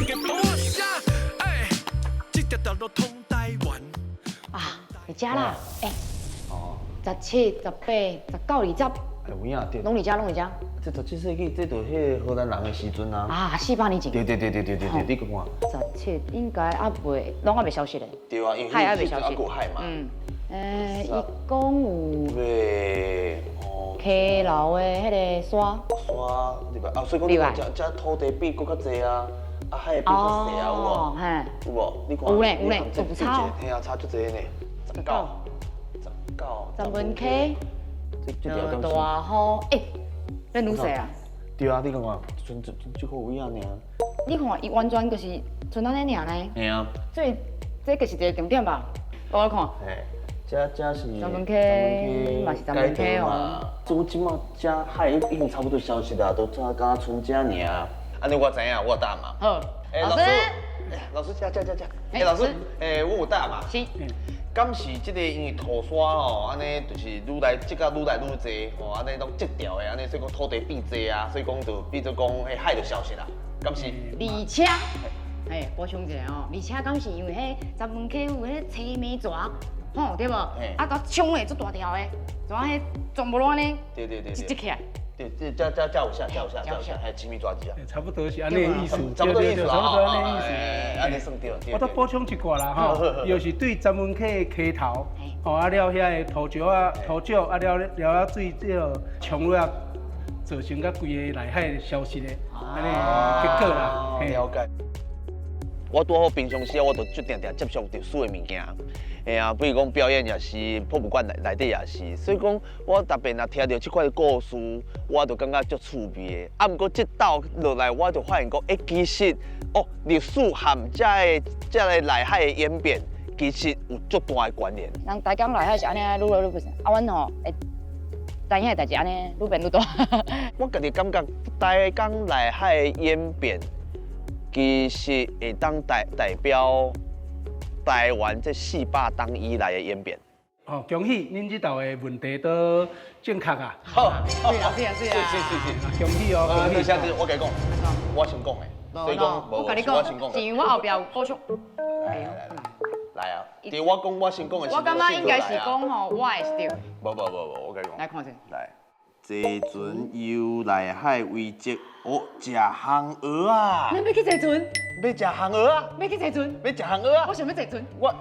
家破聲，哎，這條道路通台灣。啊，佇遮啦，欸，17、18、19、20，欸，有影對。攏佇遮，攏佇遮。這17世紀，這就彼個荷蘭人的時陣啊。啊，400年前。對對對對對對對，你看。十七應該猶未，攏猶未消失咧。對啊，因為海猶未消失。猶閣海嘛。嗯。欸，伊講有。對。溪流的彼个沙。沙，對吧？啊，所以講，遮遮土地變閣較濟啊，啊海變較細啊，有無？有無？你看。有咧，有咧，有差。嘿啊，差足濟呢。19，19。十文溪。落大雨，欸，變愈細啊？對啊，你看看，剩這這個位仔爾。你看，伊完全就是剩按呢爾呢。嘿啊。所以這就是一個重點吧？我來看。嘿，這這是。十文溪，嘛是十文溪哦。這這馬這海已經差不多消失啦，都怎敢剩這爾？按呢我知影，我有答案嘛。好。欸，老師，老師，這這這這。欸，老師，欸，我有答案嘛。是。敢是這個因為土沙吼，按呢就是愈來積甲愈來愈濟吼，按呢攏積掉的，按呢所以講土地變濟啊，所以講就變做講彼海就消失啦，敢是？而且，嘿，補充一下哦，而且敢是因為彼十文溪有彼青梅蛇，吼對無？啊，佮衝的足大條的，怎啊彼全部攏按呢？對對對對。積起來。對，這這這這有寫，這有寫，這有寫，嘿，青梅蛇子啊。差不多是按呢意思，差不多意思，差不多按呢意思。按呢算對。我閣補充一寡啦吼，就是對十文溪的溪頭，吼啊了遐个土石啊、土石啊了了啊水這个沖落啊，造成甲規個內海消失的，按呢結果啦。了解。我拄好平常時，我就足定定接觸歷史的物件。嘿啊，比如講表演也是，博物館內內底也是，所以講我特別若聽著這款故事，我就感覺足趣味的。啊，毋過這斗落來，我就發現講，欸，其實哦，歷史和這個內海的演變，其實有足大的關聯。人台江內海是按呢愈來愈不是，啊，阮吼會知影的代誌按呢愈變愈大。我家己感覺台江內海的演變，其實會當代表台灣這400冬以來的演變。哦，恭喜恁這道的問題都正確啊！好，對啊，對啊，對啊，是是是恭喜哦！恭喜。我共你講，我先講的，所以講，我共你講，是因為我後壁有補充。來來來，來啊！對，我講我先講的。我感覺應該是講吼，我的是對。無無無無，我共你講。來看者。來，坐船遊內海遺跡，哦，食烘蚵仔。咱欲去坐船？欲食烘蚵仔？欲去坐船？欲食烘蚵仔？我想欲坐船。我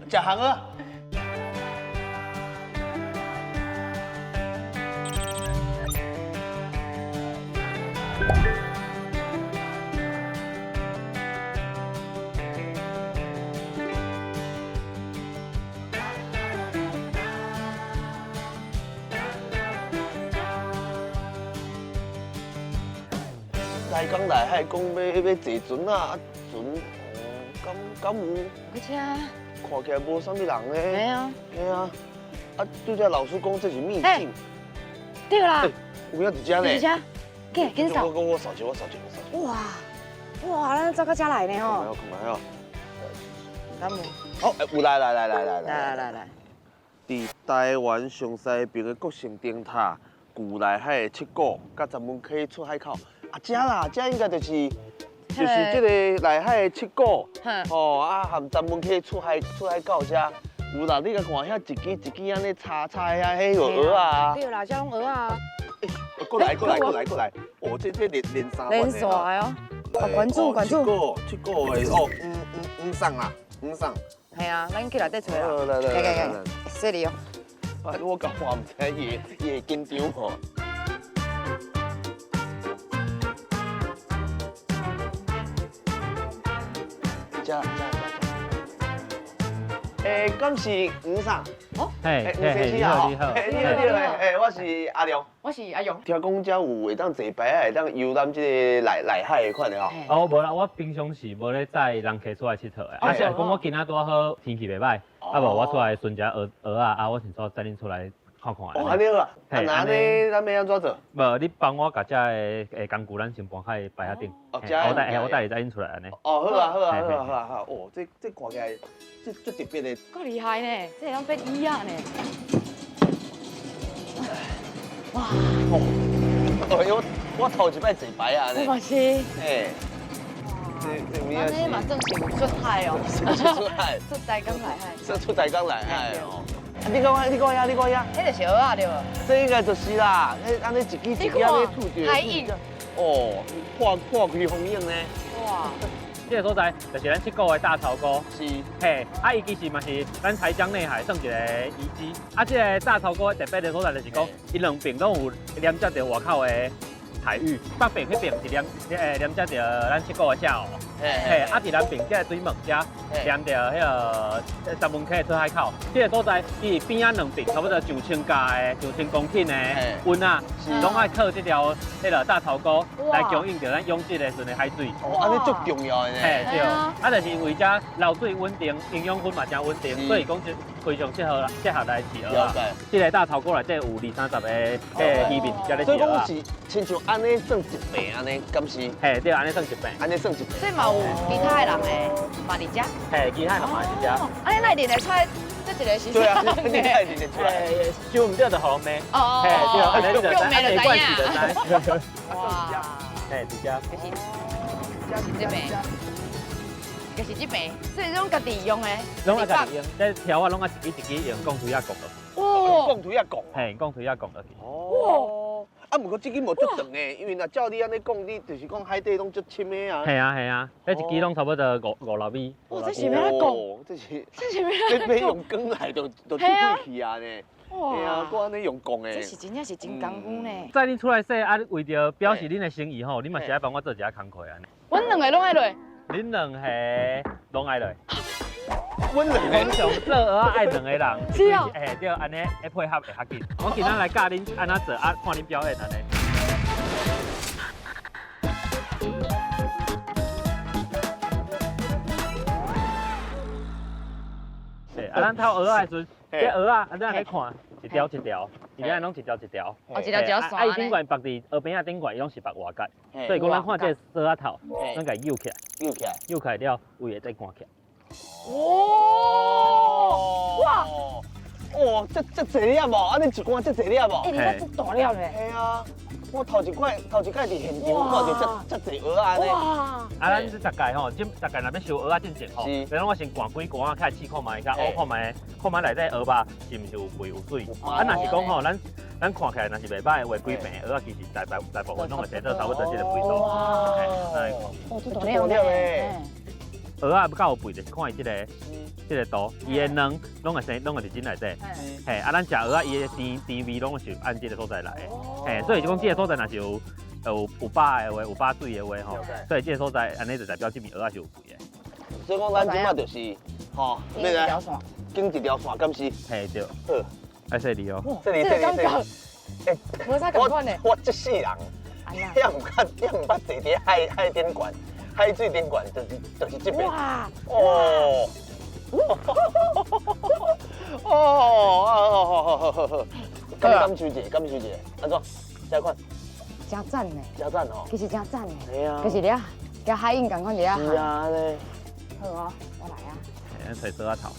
食烘蚵仔。台江內海講欲坐船啊，船哦，敢有？去車。看起來無啥物人咧。嘿啊。嘿啊。啊，拄才老師講這是秘境。對啦。有影佇遮呢。佇遮。緊緊掃。我掃一，我掃一，我掃一。哇哇，咱走到遮來呢吼。看覓哦。敢有？好，有來來來來來來來來。佇台灣上西邊的國姓燈塔，舊內海的七股，佮十文溪出海口。啊，遮啦，遮應該就是這個內海的七股，吼啊，含十文溪出海口遮有啦。你共看遐一支一支按呢插插遐，彼个蚵仔。對啦，遮攏蚵仔。過來過來過來過來，哦，這連三連線的哦。哦，關注關注。七股七股的哦，黃送啦，黃送。係啊，咱去內底揣啦。來來來來來，犀利哦。我共看毋知伊會緊張吼。遮遮遮。欸，敢是黃送？哦，嘿，黃先生啊，你好，你好，你好，欸，我是阿良，我是阿勇。聽講遮有會當坐排仔，會當遊覽這个內海的款的吼。哦，無啦，我平常是無咧載人客出來𨑨迌的，啊是講我今仔拄好天氣袂䆀，啊無我出來巡一下蚵仔，啊我想說載恁出來看看。哦，按呢好啊，啊那按呢，咱欲按怎做？無，你幫我共遮个工具，咱先搬去排仔頂。哦，遮我帶你載恁出來按呢。哦，好啊，好啊，好啊，好啊，好啊。哦，這看起來，這足特別的。夠厲害呢，這會當變椅仔呢。哇！哦，我頭一擺坐排仔呢。我嘛是。欸。這這安呢嘛算是有出海哦，是出海，出台江內海。算出台江內海哦。啊，你講你講遐，你講遐，彼就是蚵仔對無？這應該就是啦，彼按呢一支一支按呢吐著。海湧。哦，破破開風湧呢。哇！這个所在就是咱七股的大潮溝。是。嘿，啊，伊其實嘛是咱台江內海算一个遺跡。啊，這个大潮溝特別的所在就是講，伊兩邊攏有連接著外口的海域，北邊彼邊是連接著咱七股的下湖。嘿，啊，佇南邊這个水門遮連著彼个十文溪的出海口。這个所在伊邊仔兩邊差不多上千家的、上千公頃的塭仔，攏愛靠這條彼个大潮溝來供應著咱養殖的時陣的海水。哦，按呢足重要的呢。嘿，對。啊，就是因為遮流水穩定，營養分嘛誠穩定，所以講非常適合適合來飼蚵仔。這个大潮溝內底有二三十個彼個漁民佇咧飼蚵仔。所以講是親像按呢算一坪按呢，敢是？嘿，對，按呢算一坪。按呢算一坪。所以嘛有其他的人的嘛佇遮。嘿，其他人嘛佇遮。按呢哪會認得出來？這一个是對啊，你哪會認得出來？想毋對就予人罵。哦。嘿，對，按呢就知，用罵就知影。哇。嘿，佇遮。就是這邊，就是這邊，所以攏家己用的。攏愛家己用，這條仔攏愛一支一支用鋼錘仔摃落去。哇！鋼錘仔摃。嘿，鋼錘仔摃落去。哦。啊，毋過這支無足長的，因為若照你按呢講，你就是講海底攏足深的啊。係啊係啊，這一支攏差不多五五六米。哇！這是欲按怎講？這是這是欲按怎這欲用鋼來就就出氣啊呢。哇！啊，閣按呢用摃的。這是真正是真功夫呢。載恁出來洗啊，為著表示恁的心意吼，恁嘛是愛幫我做一下工課按呢。阮兩個攏愛落。恁兩個攏愛落。阮兩個通常做蚵仔愛兩個人，是哦。嘿，對，按呢會配合會較緊。我今仔來教恁按怎做，啊，看恁表演按呢。啊，咱偷蚵仔的時陣，這蚵仔，咱按呢看，一條一條，伊按呢攏一條一條。哦，一條一條線。啊，伊頂懸縛佇蚵邊仔頂懸，伊攏是縛外角，所以講咱看這个索仔頭，咱共伊扭起來，扭起來，扭起來了，位會再關起來。哇！哇！哦，這這濟粒無？按呢一罐這濟粒無？欸，你看這大粒呢？嘿啊！我頭一擺，頭一擺佇現場看著這這濟蚵仔呢。哇！啊，咱這逐屆吼，這逐屆若欲收蚵仔進前吼，然後我先灌幾罐仔，開始試看覓，較烏看覓，看覓內底蚵肉是毋是有肥有媠。啊，若是講吼，咱咱看起來若是袂䆀的話，規坪蚵仔其實大大部分攏會生做差不多這个肥度。哇！哦，這大粒呢。蚵仔較有肥，就是看伊這个這个圖，伊的卵攏會生，攏會佇這內底。嘿，啊，咱食蚵仔，伊的甜甜味攏是按這个所在來的。嘿，所以就講這个所在若是有有有飽的話，有飽水的話吼，所以這个所在按呢就代表這邊蚵仔是有肥的。所以講，咱這馬就是吼，經一條線，經一條線，敢是？嘿，對。好，愛細膩哦。細膩，細膩，細膩。欸，無啥仝款的。我這世人，也毋捌，也毋捌坐佇海海頂懸。海水頂懸就是這邊。哇！哦！哦哦，好好好好好。感受一下，感受一下，按怎？這款。真讚呢！真讚哦！其實真讚呢。係啊。其實了，佮海湧仝款佇遐。是啊，呢。好哦，我來啊。咱揣索仔頭。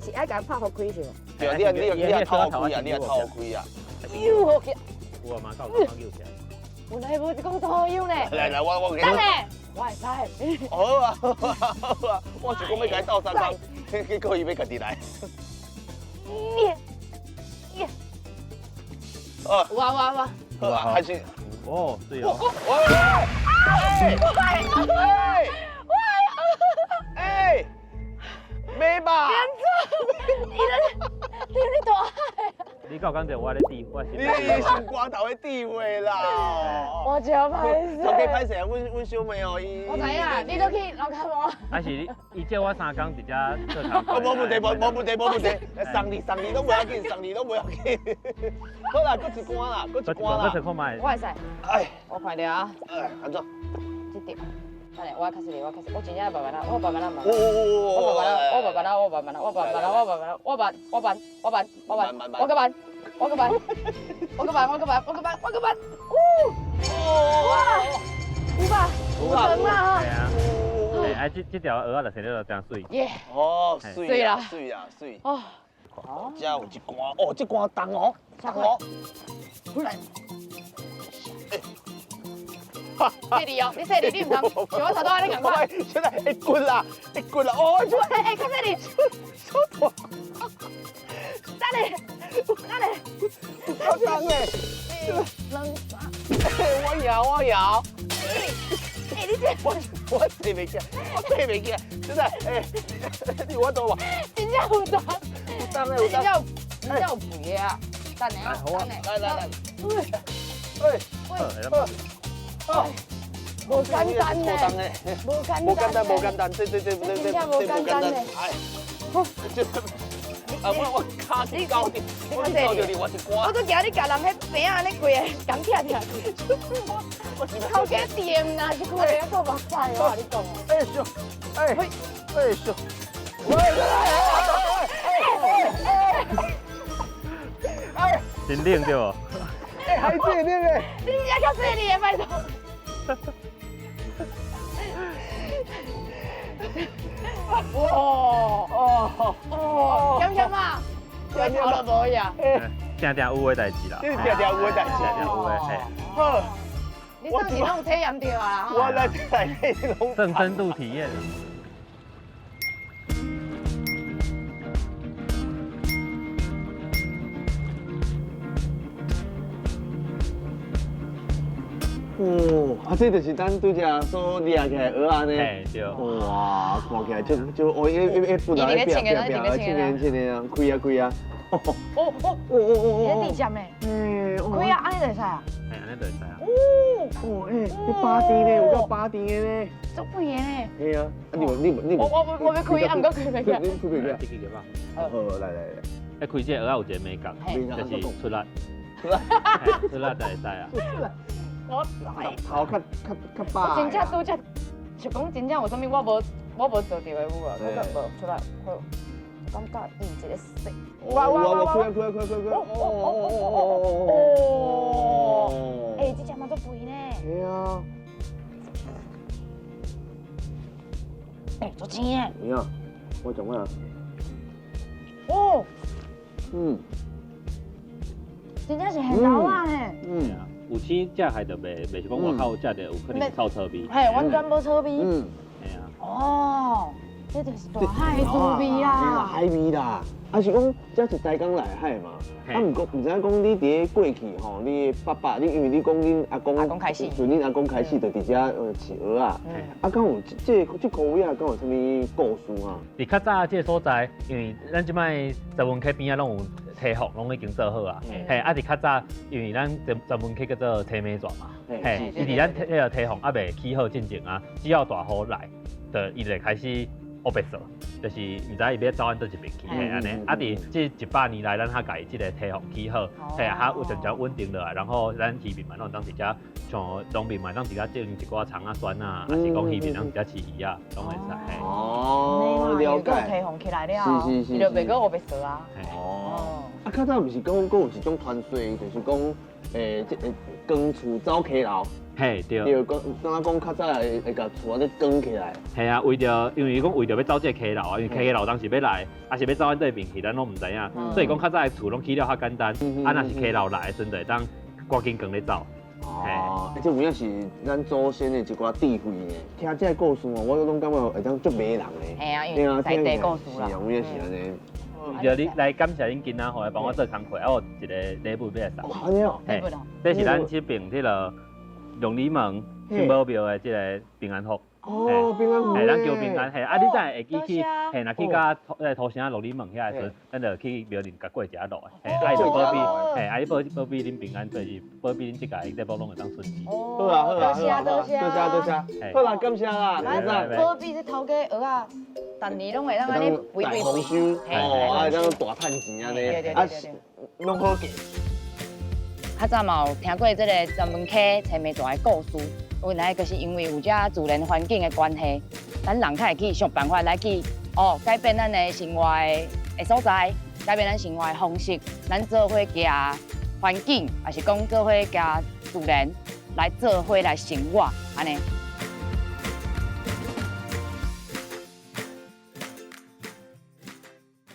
是愛共拍予開是無？對啊，你你你也頭開啊，你也頭開啊。又好起。有啊嘛，夠夠扭起來。原來無一講都好用呢。來來，我我給你。等下，我會使。好啊好啊好啊，我是講欲共伊鬥相共，結果伊欲家己來。耶耶。哦。有啊有啊有啊。好啊，開始。哦，對哦。哇！哎！哎！哎！沒吧？你你你大海。你敢有感覺我咧智慧？你是心肝頭的智慧啦！我真歹勢。頭家歹勢啊，阮阮小妹哦，伊。我知影，你都去樓跤無？還是你伊借我三工佇遮做工課？無問題，無無問題，無問題。送你送你攏無要緊，送你攏無要緊。好啦，閣一罐啦，閣一罐啦。閣一看覓。我會使。哎，我看著啊。哎，按怎？這條。等下，我較細膩，我較細，我真正慢慢仔，我慢慢仔慢。我我慢慢仔，我慢慢仔，我慢慢仔，我慢慢仔，我慢慢仔，我慢，我慢，我慢，我慢，我閣慢，我閣慢，我閣慢，我閣慢，我閣慢，我閣慢。嗚！哇！有吧？有長啦！係啊。哎，這這條蚵仔就生了真媠。耶！哦，媠啦，媠啦，媠。哦。這有一罐，哦，這罐重哦，重哦。來。細膩哦，你細膩，你毋通像我頭拄按呢仝款。現在會骨啦，會骨啦，哦，欸欸，較細膩。等下，等下，好重欸！兩三，我贏，我贏。欸，你這我我坐袂起來，我坐袂起來，真的，欸，你有法度無？真正有重，有重的，有重。真正有，真正有肥的啊！等下，好啊，來來來，喂，哎，無簡單呢，無簡單，無簡單，無簡單，這這這這這這無簡單，哎，這。啊！我我跤去勾著，我去勾著另外一關。我都驚你共人彼邊仔按呢規个共拆拆。頭家掂啦，這句話還閣目屎，我共你講。哎呦，哎，哎呦，喂喂喂哎，真冷對無？哎，海水冷的。你真較細膩的，拜託。哇哦哦，鹹鹹啊？鹹鹹都無呀。定定有的代誌啦。這是定定有的代誌。定定有的，嘿。好。你算是攏有體驗著啊？我來來攏。算深度體驗。哦，啊，這就是咱拄才所掠起來的蚵仔呢。嘿，對。哇，看起來就就哦，伊伊伊本來變變變，穿的穿的啊，開啊開啊。哦哦哦哦哦哦！你直接的。嗯。開啊，按呢就會使啊。嘿，按呢就會使啊。哦。哦，欸，這八甜呢，有夠八甜的呢。足肥的呢。嘿啊，啊你你你。我我我欲開，啊毋過開袂起來。你開袂起來？這個吧。好，來來來。欸，開這個蚵仔有一個美感，就是出力。出力。出力就會使啊。我來，頭較較較飽。我真正拄才就講真正有啥物我無我無做著的有無？我閣無出來，好，我感覺伊一个色。哇哇哇！開啊開啊開開開！哦哦哦哦哦哦！欸，這隻嘛足肥呢。對啊。欸，足青的。有影，我講啊。哦。嗯。真正是現撈啊呢。嗯。有青食海就袂袂是講外口食著有可能臭臭味。嘿，完全無臭味。嗯。嘿啊。哦，這就是大海的滋味啊！海味啦，啊是講這是台江內海嘛？啊，毋過毋知影講你佇咧過去吼，你爸爸，你因為你講恁阿公，阿公開始，自恁阿公開始就佇遮飼蚵仔。啊，敢有這這箍蚵仔，敢有啥物故事啊？佇較早這个所在，因為咱這擺十文溪邊仔攏有堤防，攏已經做好啊。嘿，啊佇較早，因為咱十十文溪叫做堤尾蛇嘛，嘿，伊佇咱彼个堤防猶未起好進前啊，只要大雨來，就伊就開始烏白做，就是毋知伊欲走按佗一邊去，嘿按呢。啊，佇這一百年來，咱才共伊這个堤防起好，嘿啊，較有漸漸穩定落來，然後咱漁民嘛，攏當佇遮像農民嘛，當佇遮種一寡蔥仔蒜啊，抑是講漁民當佇遮飼魚仔，攏會使。哦，了解。堤防起來了，伊就袂閣烏白做啊。哦。啊，較早毋是講閣有一種傳說，就是講，欸，這個扛厝走溪流。嘿，對。對，講敢若講較早會會共厝按呢扛起來。嘿啊，為著因為伊講為著欲走這个溪流啊，因為溪流當時欲來，抑是欲走阮對面去，咱攏毋知影。所以講較早的厝攏起了較簡單，啊，若是溪流來的時陣，就會當趕緊扛咧走。哦，這有影是咱祖先的一寡智慧呢。聽這个故事哦，我攏感覺會當足迷人的。嘿啊，因為在地故事啦。是啊，有影是按呢。對，你來感謝恁囡仔吼，來幫我做工課，啊，我有一个禮物欲來送。按呢哦。嘿，這是咱這爿彼个龍里門聖母廟的這个平安符。哦，平安符。嘿，咱求平安。嘿，啊，你等下會記去，嘿，若去到土城鹿耳門遐的時陣，咱就去廟裡共過一下路。嘿，啊，伊就保庇，嘿，啊，伊保保庇恁平安，就是保庇恁這屆節目攏會當順利。好啊，好啊，多謝多謝多謝多謝。好啦，感謝啦，來保庇這頭家蚵仔，逐年攏會當按呢肥肥大豐收，哦，啊，會當大趁錢按呢，啊，攏好價。較早嘛有聽過這个十文溪青梅蛇的故事，原來就是因為有這自然環境的關係，咱人較會去想辦法來去哦改變咱的生活的所在，改變咱生活的方式，咱做伙行環境，抑是講做伙行自然來做伙來生活，按呢。